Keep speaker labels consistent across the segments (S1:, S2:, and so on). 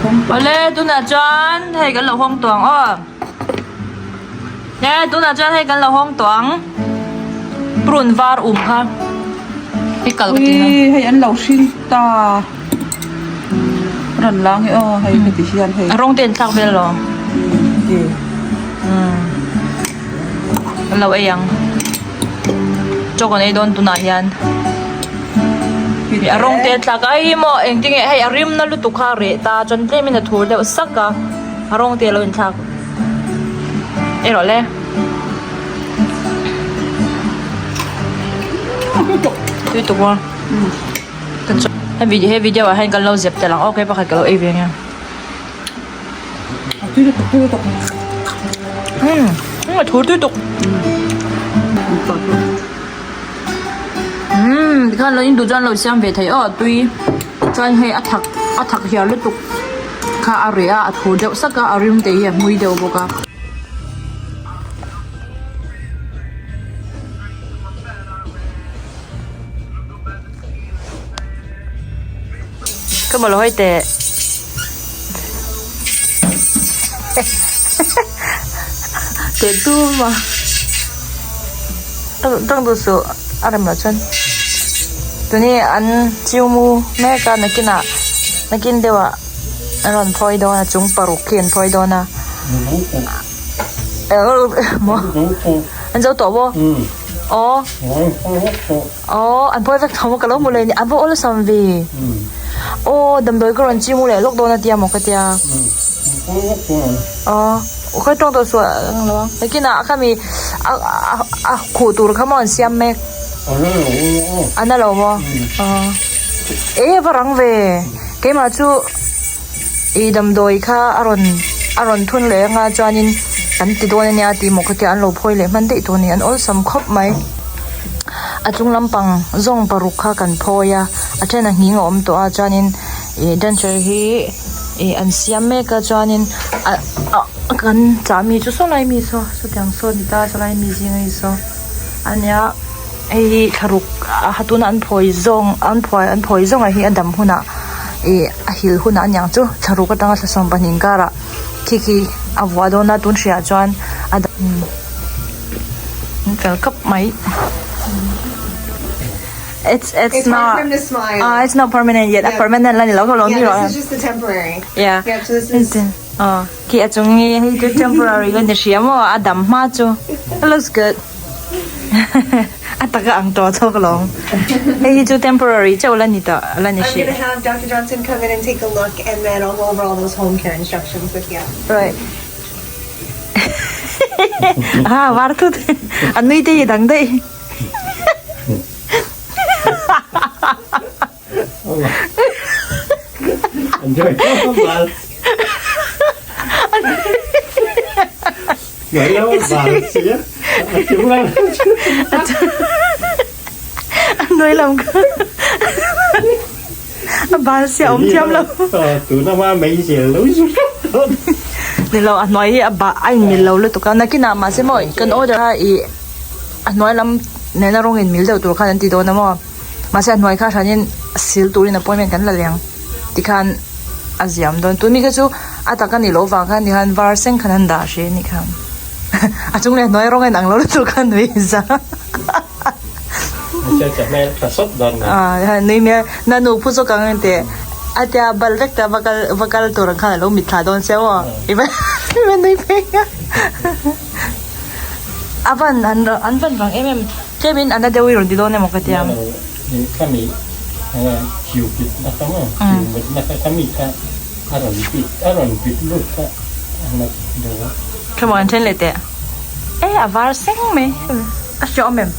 S1: Awle tunah chuan hei kan lo hawng tawh ang aw e tunah chuan hei kan lo hawng tawh ang prune var um kha i kal ka ti na
S2: hei an lo hring ta rawn lang hi aw hei heti hian hei
S1: a rawng te an thlak vel lo an lo ei ang chaw kan ei dawn tunah hian a rawng te a thlak a hei maw engtin nge hei a rim na lutuk kha a reh ta chuan tlem in a thur deuh sak a a rawng te a lo inthlak erawh le tui tuk maw he video ah hian kan lo zep tel ang aw kei pakhat ka lo ei ve ania.
S2: Tui lutuk tui lutuk.
S1: Hmm, a thur tui tuk. Hmm, tikhan lo in duh chuan lo siam ve thei aw tui. Chuan hei a thak a thak hiar lutuk kha a reh a, a thur deuh sak a, a rim te hi a hmui deuh bawk a. Ka maw lo hawi teh. Teh tum a. Tang duh suh a rem loh chuan. Tuni an chiu mu mek a nakinah nakin deuhah an rawn phawi dawn a chung paruk khi an phawi dawn a. An zo tawh maw? Aw. Aw an phawi vek tho maw ka lo hmu leh ni an va awlsam ve aw damdawi ka rawn chim leh lawk dawn a tia maw ka tia aw khawi tawng tawh suah ang lo ang nakinah khami a a khuh tur kha maw an siam mek a na lo maw aw e va rang ve keimah chu ih damdawi kha a rawn a rawn thun leh anga chuanin an ti dawn ania tih maw ka tia an lo phawi leh hman daih tawh a ni an awlsam khawp mai. A chung lampang zawng paruk kha kan phawi a a then a nghing a awm tawh a chuanin ih denture hi ih an siam mek a chuanin ah ah kan chah mi chu saw lai mi saw sawtiang saw ni ta saw lai mi zing a ni saw ania hei hi thlaruk a tuna an phawi zawng an phawi an phawi zawng ah hi a dam hunah ih a hil hunah aniang chu thlaruk atanga thla sawmpahnih inkarah khi khi a vuah dawn a tun hriah chuan a dam. Fel khawp mai. It's it's,
S3: It's
S1: not
S3: hard for him to smile.
S1: Ah, it's not permanent yet. A
S3: Yeah.
S1: permanent la ni lo lo
S3: Yeah,
S1: ni
S3: this
S1: ro.
S3: is just the temporary.
S1: Yeah.
S3: Yep, so this is
S1: Oh, khi a chung hi hei chu temporary la ni hria maw a dam hma chu. It looks good. A taka ang tawh chawk lo. Hei hi chu temporary chauh la ni tawh la ni
S3: I'm
S1: hri.
S3: gonna have Dr. Johnson come in and take a look and then I'll go over all those home care instructions with you.
S1: Right. A var thut a nui te hi dang daih. A nui lam kha a bal sia awm thiam lo. Ni lo a hnuai hi a bah a inmil lo lutuk a nakinah mahse maw kan order a ih a hnuai lam nena rawng inmil deuh tur khan an ti dawn a maw mahse a hnuai kha hranin sil turin appointment kan la leh ang tikhan a ziam dawn tun mi kha chu a tak a nih loh vang khan tikhan var seng khan an dah hrih a nih kha a chung leh hnuai rawng a inang lo lutuk khan nui za. Nui hmel na nu phu zawk ang tih a tia bal vek ta va kal va kal tur ang khan a lo mit thla dawn sia aw i va nui phei a a van an an van vang em em tlem in a na deuh i rawn ti dawn emaw ka tia. Thlamuan an then leh teh. E a var seng mai a hre awm em?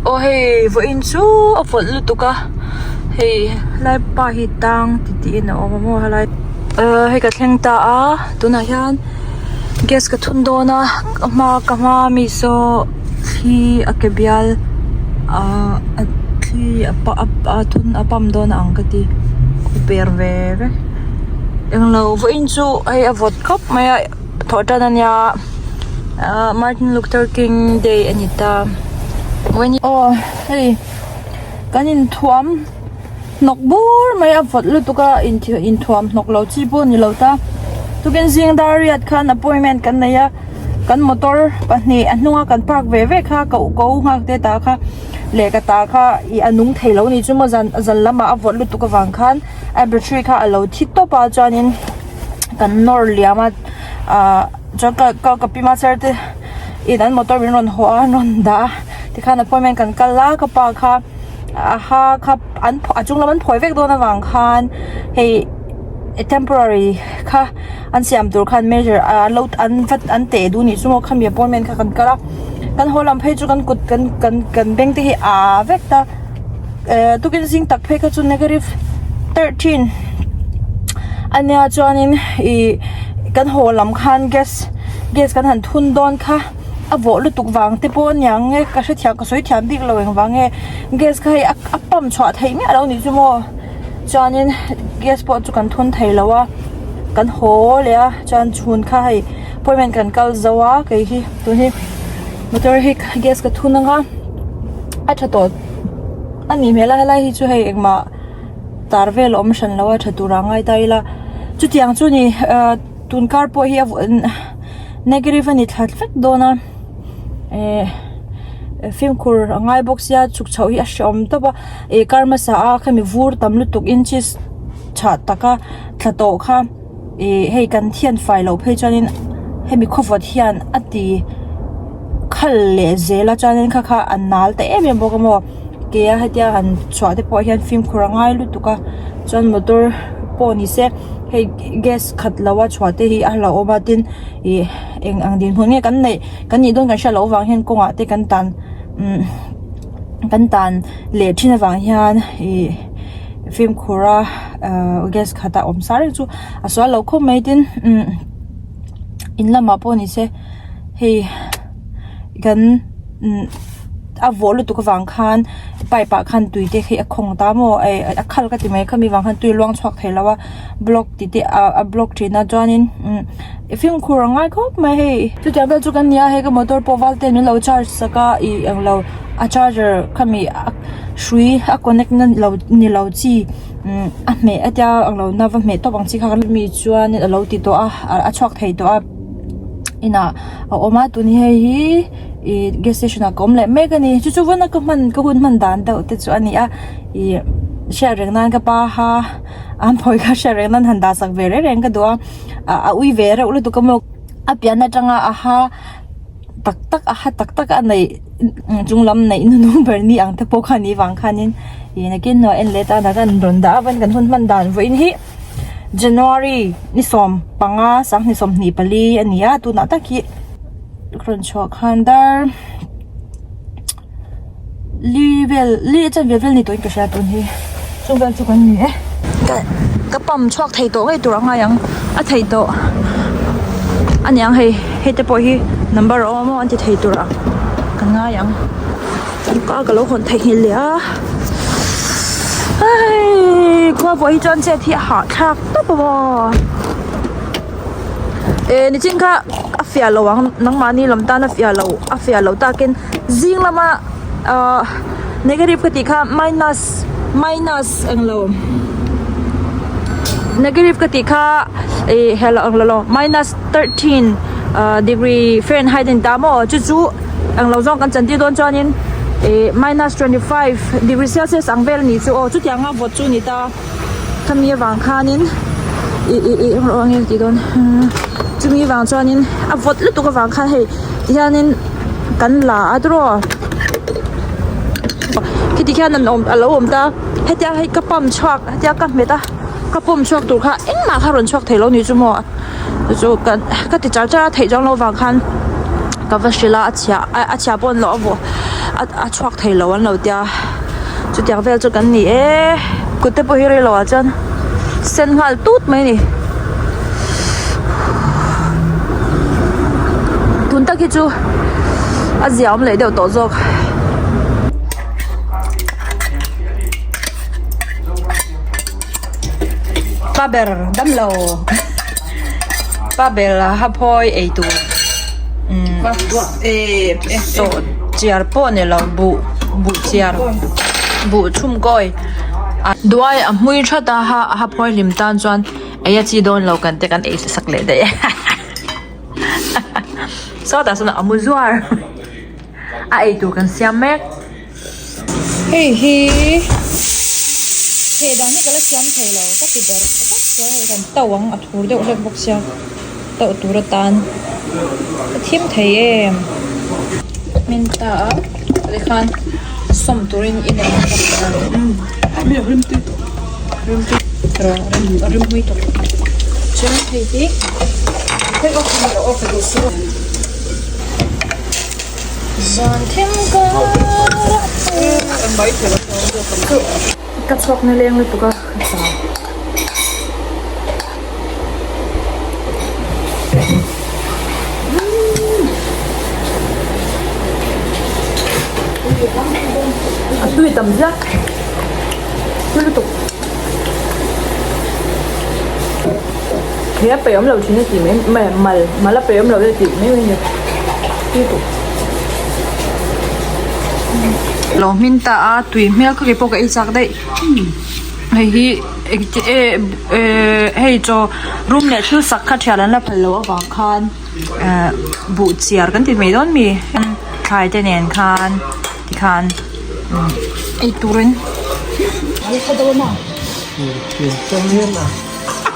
S1: Aw hei vawiin chu a vawlh lutuk a hei helai pa hi tang ti tiin a awm a maw helai ahh hei ka thleng ta a tunah hian gas ka thun dawn a ka hma ka hma mi saw thli a ke bial. Ahh a thli a a thun a pump dawn a ang ka ti a per ve ve englo vawiin chu hei a vawt khawp mai a thawh tan a nia ahh Martin Luther King day a ni ta aw hei kan inthuam hnawk bur mai a vawt lutuk a inthuam hnawk lo chi pawh a ni lo ta tukin zing dar riat khan appointment kan nei a. Kan motor pahnih a hnunga kan park ve ve kha ka ko nghak te ta kha leh ka ta kha ih a nung thei lo a ni chu maw zan zan lamah a vawt lutuk avang khan a battery kha a lo thi tawp a chuanin kan nawr liam a ahh chuan ka ka ka pi master te in an motor min rawn haw a an rawn dah a tikhan appointment kan kal a ka pa kha a ha kha an a chung lam an phawi vek dawn avang khan hei temporary kha. An siam tur khan measure ah an lo an va an teh duh anih chu maw khami appointment kha kan kal a kan haw lam phei chu kan kut kan kan kan beng te hi aa vek ta eh tukin zing tak phei kha chu negative 13 ania chuanin ih kan haw lam khan gas gas kan han thun dawn kha a vawh lutuk vang te pawh aniang nge ka hrethiam ka sawi thiam bik lo engvang nge gas kha hei a pump chhuah theih miah lo anih chu maw. Chuanin gas pawh chu kan thun thei lo a kan haw leh a chuan chhun kha hei appointment kan kal zo a kei hi tun hi motor hi gas ka thun ang a a tha tawh a nih hmel a helai hi chu hei engmah tar vel a awm hran lo a tha tur ah ngai ta ila chutiang chu ni ah tun kar pawh hi a negative a ni thla vek dawn a eh fimkhur a ngai bawk sia chhuk chhoh hi a hreawm tawp a. Ih kar hmasa a khami vur tam lutuk inches chhah taka thla tawh kha ih hei kan thian fai loh phei chuanin hemi khawvawt hian a ti khal leh zel a chuanin kha kha a nal ta em em bawk a maw ke a hetia han chhuah te pawh hian fimkhur a ngai lutuk a chuan motor pawh ni se hei gas khat lo a chhuah te hi a hlauhawm a tin ih eng ang dinhmun nge kan neih kan nih dawn kan hriat loh avang hian kawngah te kan tan umm. Kan tan leh thin avang hian ih fimkhur a ahh gas khat a awm sa reng chu a sual lo khawp mai tin umm in lamah pawh ni se hei kan umm a vawh lutuk avang khan pipe ah khan tui te khi a khawng ta maw eh a khal ka ti mai khami vang khan tui a luang chhuak thei lo a block tih te ah a block thin a chuanin umm fimkhur a ngai khawp mai hei chutiang vel chu kan ni a hei ka motor pawh val ten min lo charge sak a ih englo. A charger khami a hrui a connect na lo ni lo chi umm a hmeh a tia ang lo na va hmeh tawp ang chi kha mi chuan a lo ti tawh a a chhuak thei tawh a inah a awm a tun hi hei hi ih gas station ah ka awm leh mek a ni chu chu vawn a ka hman ka hun hman dan deuh te chu a ni a ih hriat reng nan ka pa kha an phawi kha hriat reng nan han dah sak ve reng reng ka duh a a ui ve reuh lutuk a maw a pian atanga a ha. Tak tak a ha tak tak a neih chung lam neih hnuhnung ber ni ang te pawh kha ni vang khanin ih nakin hnuaiah en leh tan ah khan rawn dah a vawiin kan hun hman dan vawiin hi January ni 15 2024 a ni a tunah tak hi rawn chhuah khan dar li vel li a chanve vel ni tawhin ka hria tun hi chung vel chu kan ni e ka pump chhuak thei tawh ngei tur a ngai ang a thei tawh a niang hei hei te pawh hi number a awm a an ti thei tur ah ka ngai ang ka ka lo hawn theihnghilh leh a hei khua pawh hi chuan chet hi a hahthlak tawp a maw. Eh nichin kha a fiah lo ang nangmahni lam tan a fiah lo a fiah loh takin zing lama ahh negative ka tih kha minus minus englo negative ka tih kha ih hello englo lo minus 13 ahh degree fahrenheit a ni ta maw chu chu englo zawng kan chantir dawn chuanin ih minus 25 degree celsius ang vel a nih chu aw chutianga vawt chu a ni ta. Khami avang khanin ih ih ih rawh ang nge tih dawn chumi avang chuanin a vawt lutuk avang khan hei tihianin kan la a tiraw khiti khian an awm alo awm ta hetia hei ka pump chhuak hetia ka hmet a ka pump chhuak tur kha engmah kha rawn chhuak thei lo ni chu maw chu ka ka ti char char a theih chuang loh avang khan ka va hrilh a a chhia a chhia pawh an lo a chhuak thei lo an lo tia. Chutiang vel chu kan ni e kut te pawh hi rei loh ah chuan sen nghal tut mai a ni tun tak hi chu a zia awm leh deuh tawh zawk. Pa ber damlo pa ber ha phawi ei tur sawh chiar pawh ni lo buh buh chiar buh chhum kawi duai a hmui that a ha phawi hlim tan chuan ei a chi dawn lo kan te kan ei sak leh daih sawtah sawn a mu zuar a ei tur kan siam mek. Hei hi theh dan hi ka la siam thei lo ka ti ber vak chuan hei kan tauh ang a thur deuh hlek bawk sia tauh tur atan ka thim thei em min ta a tikhan sawm turin i nei a rimtui tawh chuan hei hi. Zan thim karah pawh Ka chhuak na leng lutuk a ka chau. A tui tam ziak tui lutuk. Thei a peih awm lo thin a tih mai mai mal mal a peih awm lo e tih mai mai a ni lutuk. Lo hmin ta a tui hmel kha keipawh ka ei chak daih hei hi engti e eh hei chaw rum leh thil sak kha thian an la phal loh avang khan eh buh chiar kan ti mai dawn mi thlai te nen khan tikhan ei turin.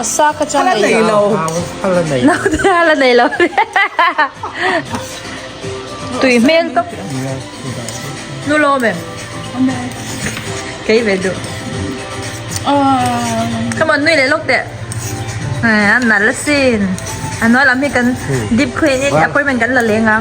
S1: A sa kha chuan nei lo. Naute a la nei lo. Tui hmel tawp. Nu lawm em? Kei ve duh. Come on nui leh lawk teh. A nal asin. A hnuai lam hi kan deep clean in appointment kan la leng a.